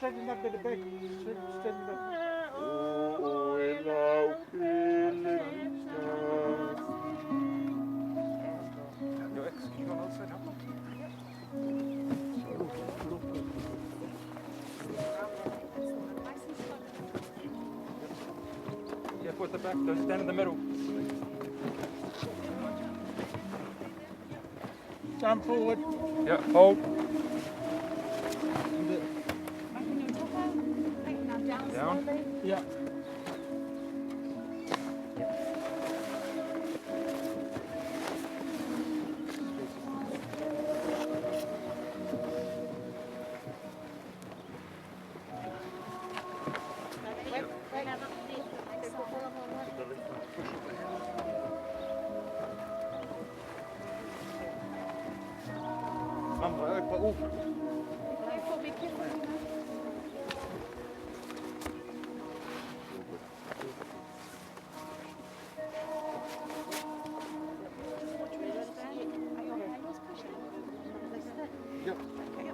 Straighten up at the back. Straighten up. Your ex, can you go on the other side? Help me? Careful at the back, don't stand in the middle. Jump forward. Yeah, hold. Down Down. slowly. Yeah. Wait, wait. Careful, be careful, Nina. Just watch where you stand. Are your handles pushed in? Yep. Okay.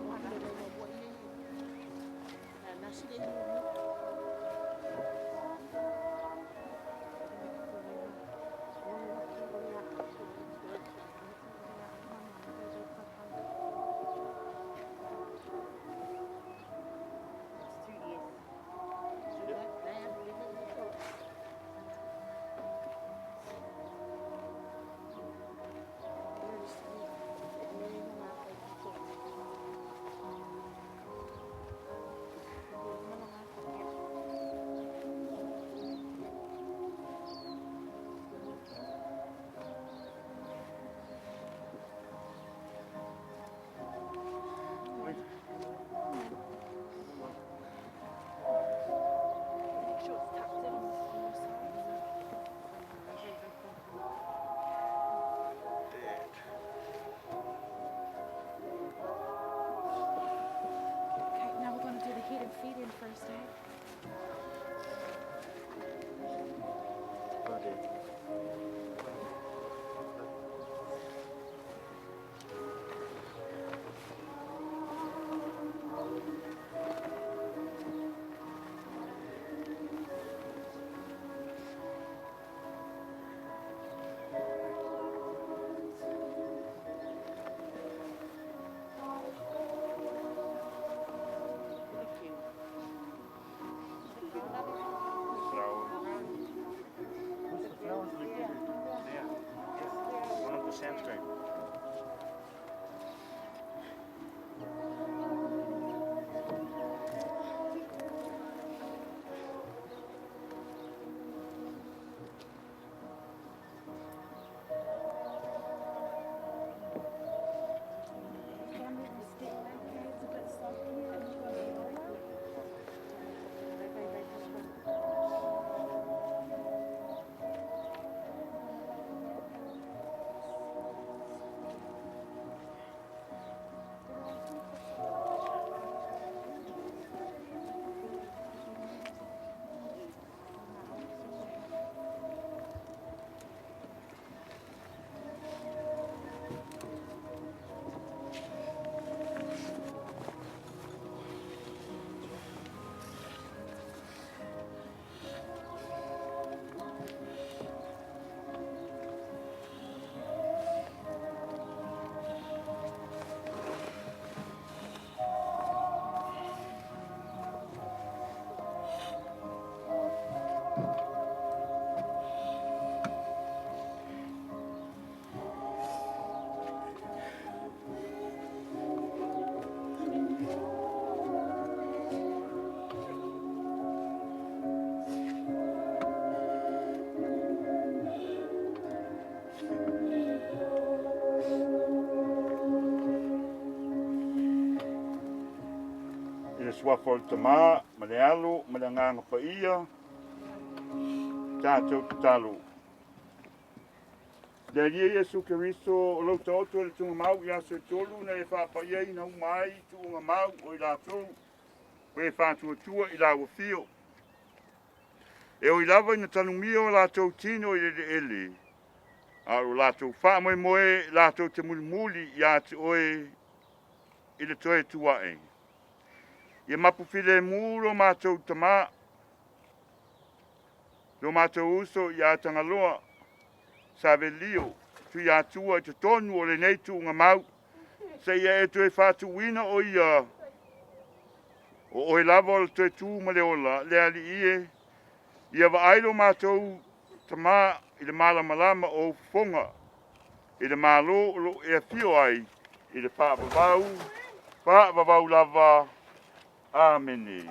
suafa o le Tama, ma le Alo, ma le Agaga Paia, tatou tatalo. Le Alii Iesu Keriso, o lou taoto e le tugamau i aso e tolu na e faapaiaina uma ai tuugamau o i latou o e faatuatua i lau afio. E ui lava ina tanumia o latou tino i le eleele, a o lo latou faamoemoe latou te mulimuli ia te oe i le toe tu ae. Ia mapu filemu lo matou tama, lo matou uso ia Tagaloa, Savelio, Tuiatua i totonu o lenei tuugamau, seia e toe faatuina o ia, o oe lava o le toe tu ma le ola, le Alii e, ia vaai lo matou tama i le malamalama o ou fofoga, i le Malo o lo o e afio ai i le faavavau, faavavau lava. Amene.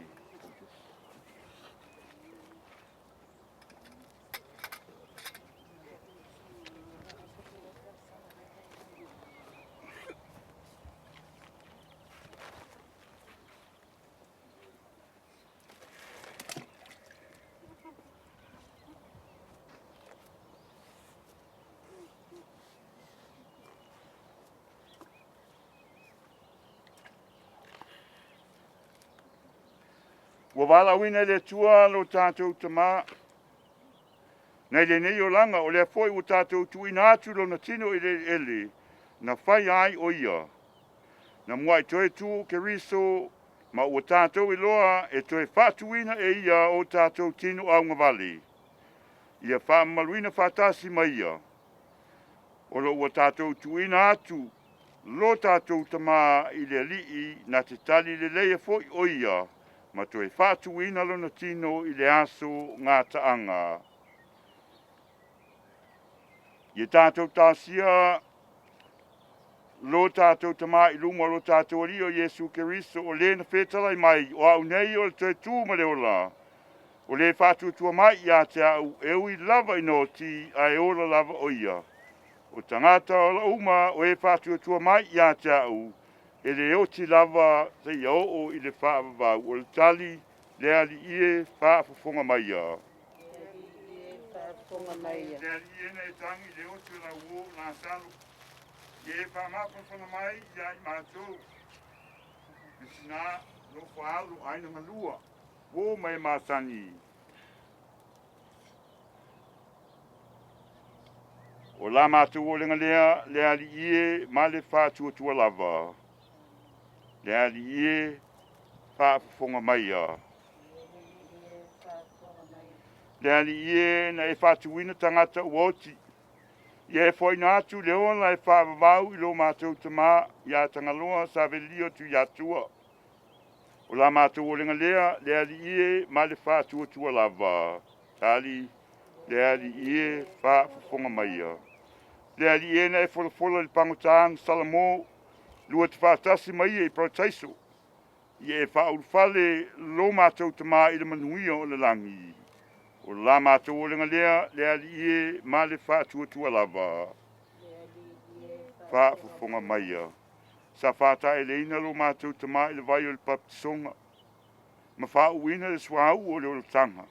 Ua valaauina e le Atua lo tatou Tama nei lenei olaga, o lea foi ua tatou tuuina atu lona tino i le eleele na fai ai o ia. Na muai toe tu Keriso ma ua tatou iloa e toe faatuina e ia o tatou tino augavale. Ia faamamaluina faatasi ma ia. O lo ua tatou tuuina atu lo tatou Tama i le Alii na te tali leleia foi o ia ma toe faatuina lona tino i le aso gataaga. Ia tatou tasia lo tatou Tama i luma o lo tatou Alii o Iesu Keriso, o le na fetalai mai, o au nei o le toe tu ma le ola, o le faatuatua mai ia te au e ui lava ina oti ae ola lava o ia. O tagata ola uma o e faatuatua mai ia te au, e le oti lava seia oo i le faavavau. O le tali le Alii e, faafofoga mai ia. Le Alii e na e tagi le oti o lau uo Lasalo, ia e faamafanafana mai ia i matou. Le tina nofo alo aiga galua, uo ma e masani. O la matou olega lea, le Alii e, ma le faatuatua lava. Le Alii e, faafofoga maia. Le Alii e, na e faatuina tagata ua oti, ia e foaina atu le ola e faavavau i lo matou Tama ia Tagaloa Savelio Tuiatua. O la matou olega lea, le Alii e, ma le faatuatua lava. Tali, le Alii e, faafofoga maia. Le Alii e na e folafola i le pagota na Salamo, lua te faatasi ma ia i Parataiso, ia e faaulufale lo matou Tama i le manuia o le lagi. O la matou olega lea, le Alii e, ma le faatuatua lava. Faafofoga maia. Sa faataeleina lo matou Tama i le vai o le baptisoga, ma faauuina le suauu o le olataga,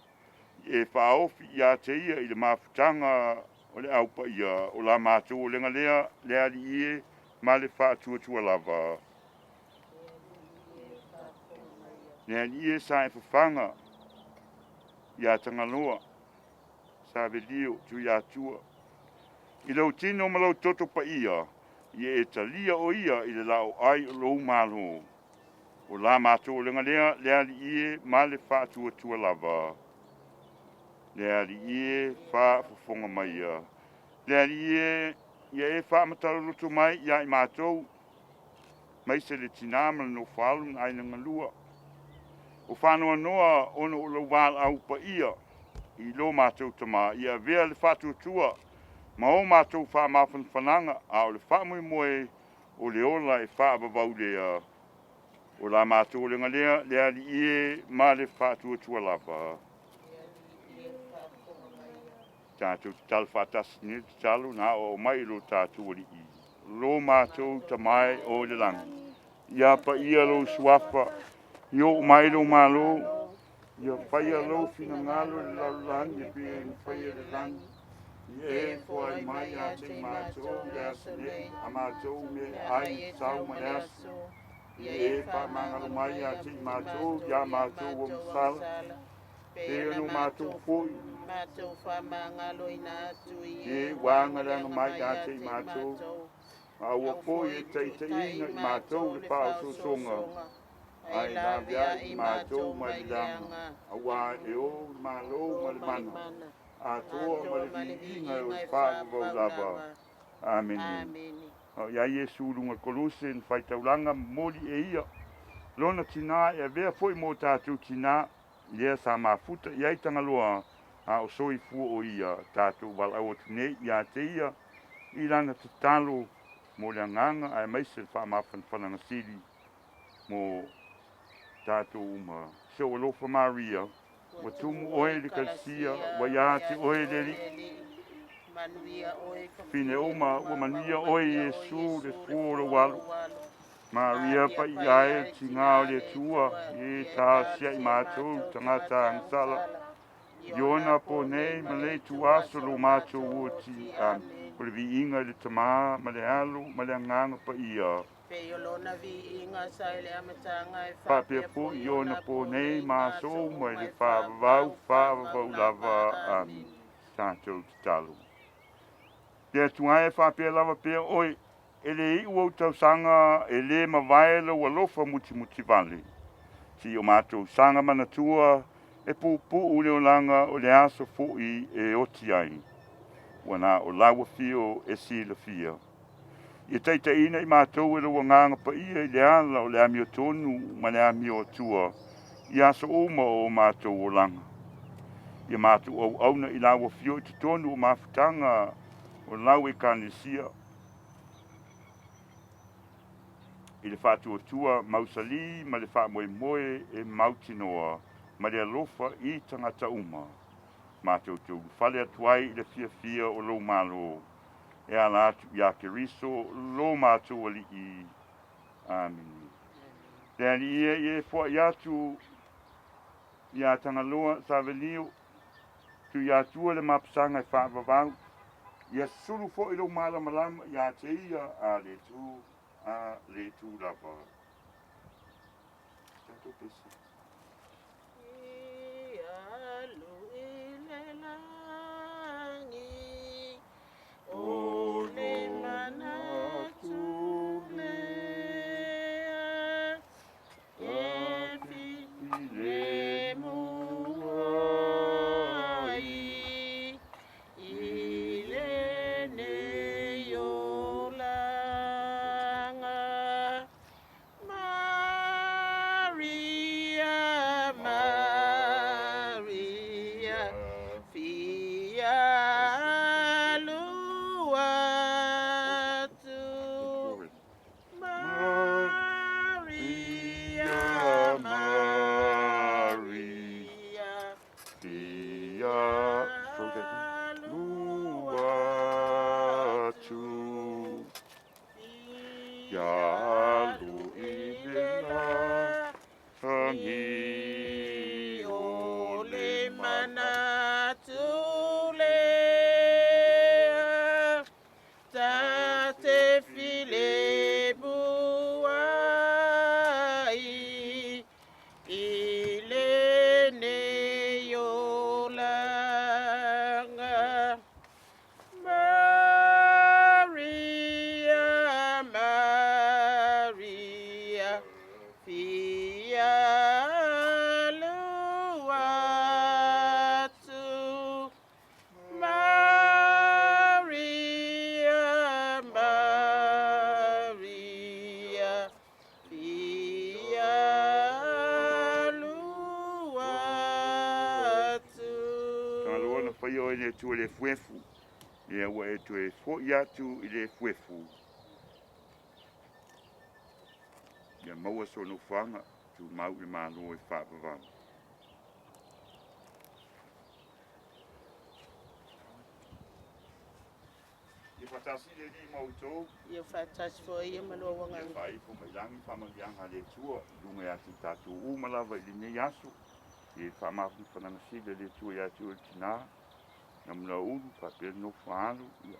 e faaofi ia te ia i le mafutaga o le aupaia. O la matou olega lea, le Alii e, ma le faatuatua lava. Le Alii e sa e fafaga ia Tagaloa Savelio Tuiatua i lou tino ma lou toto paia, ia e talia o ia i le lao ai o lou malo. O la matou olega lea, le Alii e, ma le faatuatua lava. Le Alii e, faafofoga maia. Le Alii e, ia e faamatala mai ia i matou, mai se le tina ma le nofo alo na aina galua. O faanoanoa ona o lou valaau paia i lo matou Tama, ia avea le faatuatua ma o matou faamafanafanaga, a o le faamoemoe o le ola e faavavau lea. O la matou olega lea, le Alii e, ma le faatuatua lava. Tatou tatalo faatasi nei tatalo na o mai i lo tatou Alii. Lo matou Tama e o i le lagi, ia paia lou suafa, Ia oo mai lou Malo, ia faia lou finagalo i le lalolagi e pei ona faia i le lagi. Ia e foai mai ia te i matou i le aso nei a matou meaai i le tatau ma le aso. Ia e faamagalo mai ia te i matou ia matou ua masala, pei ona o matou foi e ua agaleaga mai ia te i matou. Ma aua foi e taitaiina i matou i le faaosoosoga, ae laveai i matou mai le leaga, auā e ou le Malo ma le mana atoa ma le viiga o le faavavau lava. Amene. A o i ai Iesu i luga o le koluse na faitaulaga momoli e ia lona tinā e avea foi mo tatou tinā, lea sa mafuta i ai Tagaloa a o soifua o ia, tatou valaau atu nei ia te ia i lana tatalo mo le agaga aemaise le faamafanafanaga sili mo tatou uma. Se ou alofa Maria, ua tumu oe i le Kalesia, ua ia te oe le Alii. Fine uma, ua manuia oe Iesu le fua o lou alo. Maria paia e le Tigā o le Atua, e talosia i matou tagata agasala, i ona po nei ma le ituaso lo matou oti. Amene. O le viiga i le Tamā ma le Alo ma le Agaga Paia. Faapea foi i ona po nei ma aso uma i le faavavau faavavau lava. Amene. Tatou tatalo. Le Atua e faapea lava pea oe, e le iu ou tausaga e lē mavae lou alofa mutimutivale. Seia o matou saga manatua e puupuu le olaga o le aso foi e oti ai, ua na o lau afio e silafia. Ia taitaiina i matou e lou Agaga Paia i le ala o le amiotonu ma le amioatua i aso uma o o matou olaga. Ia matou auauna i lau afio i totonu o mafutaga o lau Ekalesia i le faatuatua mausali ma le faamoemoe e mautinoa ma le alofa i tagata uma. Matou te ulufale atu ai i le fiafia o lou Malo e ala atu iā Keriso lo matou Alii. Amene. Le Alii e ia e foai atu iā Tagaloa Savelio, Tuiatua le mapusaga e faavavau, ia sulu foi lou malamalama ia te ia a le tu a le tu lava. Tatou pese. O le manatu lea e filemu ai i lenei olaga. Maria, Maria, fia alu atu. Maria, Maria, fia alu atu. Ia alu i le lagi o le manatu lea ta te filemu ai i lenei olaga. Maria, Maria, fia alu atu. Maria, Maria, fia alu atu. Tagaloa na faia oe e le Atua i le efuefu, ia ua e toe fo'i atu i le efuefu. Ia maua sou nofoaga, tumau i le Malo e faavavau. Ia faatalofa. Faatasi le Alii ma outou. Ia faatasi foi ia ma lou Ia agaga. faaifo mai lagi faamanuiaga a le Atua i luga ia te i tatou uma lava i lenei aso. Ia faamafanafanaga sili a le Atua ia te oe le tina, Namulauulu, faapea le nofo a alo, ia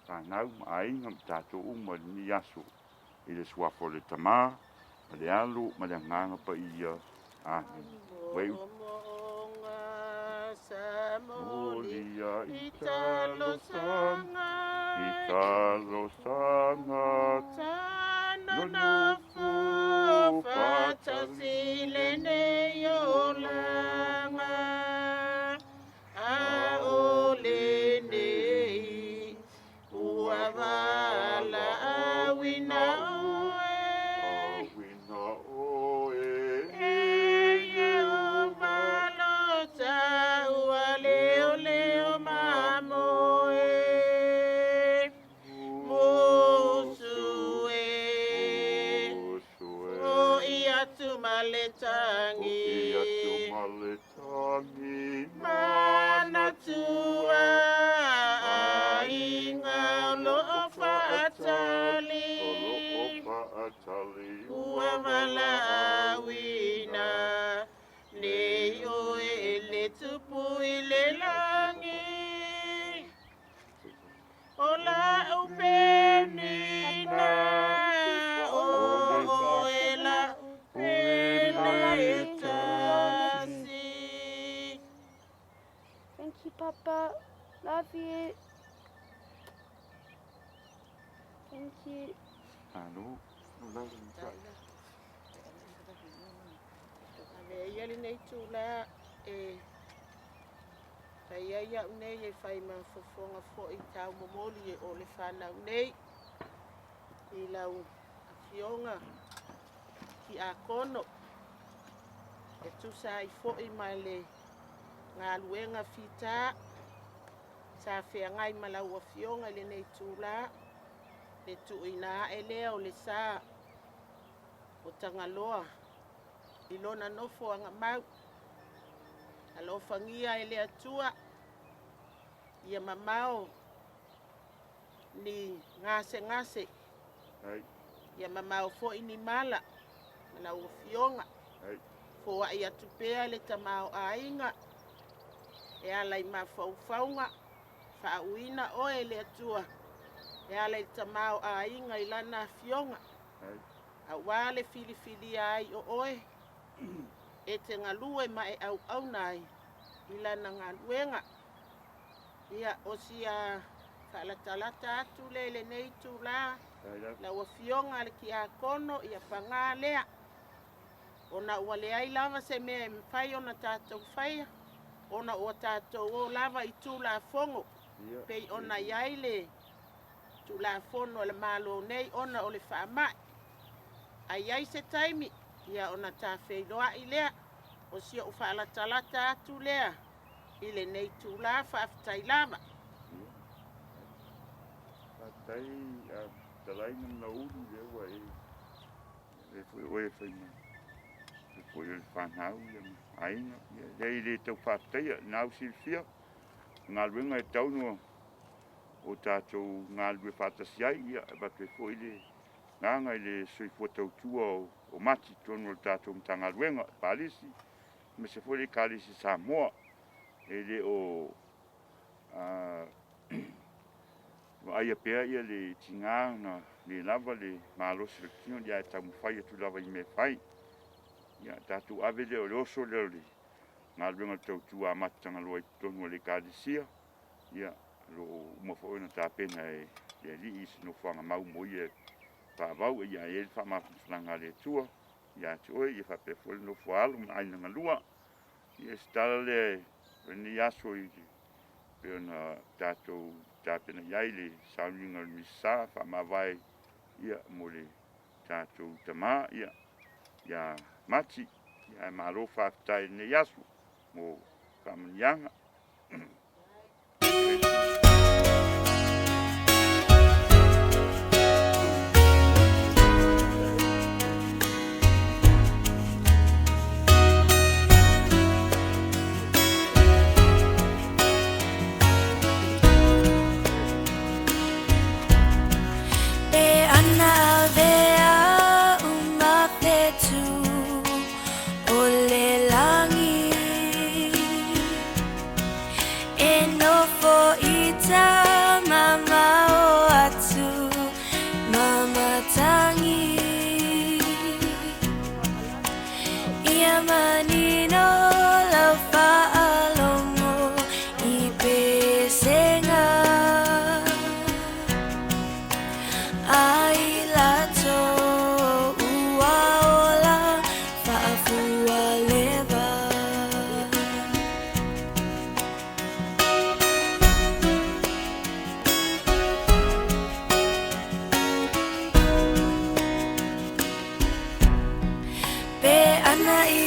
fanau ma aiga ma tatou uma i lenei aso. I le suafa o le Tama, ma le Alo, ma le Agaga Paia. Amene. Moomooga sa moli Molia i i talosaga i talosaga sa nonofo nonofo faatasi faatasi lenei olaga a o lenei ua valaauina oe Awina oe e Ieova lo taua leoleo mamoe musu e Musu o e i atu ma le O i atu tangi ma le tangi manatua aiga o loo faatali O loo faatali ua valaauina nei oe e le tupu i le lagi o lau penina o oe la pele e tasi. Thank you, Papa. Love you. Thank you. Alo, no lava ni tai. Ave ia lenei tula e fai ai au nei e fai ma fofoga foi tau momoli e o le fanau nei i lau afioga ki Akono e tusa ai foi ma le galuega fita sa feagai ma lau afioga i lenei tula le tuuina ae lea o le sa o Tagaloa i lona nofoaga mau. Alofagia e le Atua ia mamao ni gasegase Ai, ia mamao foi ni mala ma lau afioga. ai, Foai atu pea le tamaoaiga e ala i mafaufauga, faauuina oe e le Atua e ala i le tamaoaiga i lana afioga. ai. Aua le filifilia ai o oe e te galue ma e auauna ai i lana galuega. Ia, o sia faalatalata atu lea i lenei itulā Ai lava. lau afioga le Tiakono, ia pagā lea ona ua leai lava se mea e mafai ona tatou faia ona ua tatou o lava i Tulafono Ia. pei ona i ai le Tulafono a le Malo nei ona o le faamai. A i ai se taimi, ia ona ta feiloai lea, o si ou faalatalata atu lea i lenei itulā. Faafetai lava. Ia. Faafetai a fetalai ma ulu lea ua e le foi oe e fai ma le foi o le fanau ia ma aiga. Ia lea i le tau faafetaia, na au silafia galuega e tau no o tatou galulue faatasi ai, ia e avatu ai foi le agaga i le soifua tautua o Mati i totonu o le tatou Matagaluega Palisi, aemaise foi le Ekalesia Samoa. E le o vaaia pea ia le tiga na le lava le malosi o le tino, ia e taumafai atu lava i mea e fai. Ia tatou ave lea o le oso lea o le galuega o le tautua a Mati Tagaloa i totonu o le Ekalesia, ia o lo o uma foi ona tapena e le Alii i se nofoaga mau mo ia e faavau, ia e i ai le faamafanafanaga a le Atua ia te oe, ia faapea foi le nofo a alo ma aiga galua. Ia se tala lea o lenei aso i pei ona tatou tapena i ai le sauniga o le Misasa faamavae ia mo le tatou tama ia ia Mati. Ia ae malo faafetai i lenei aso mo faamanuiaga. manino lau faalogo i pesega a i latou ua ola faafualeva. Pe ana i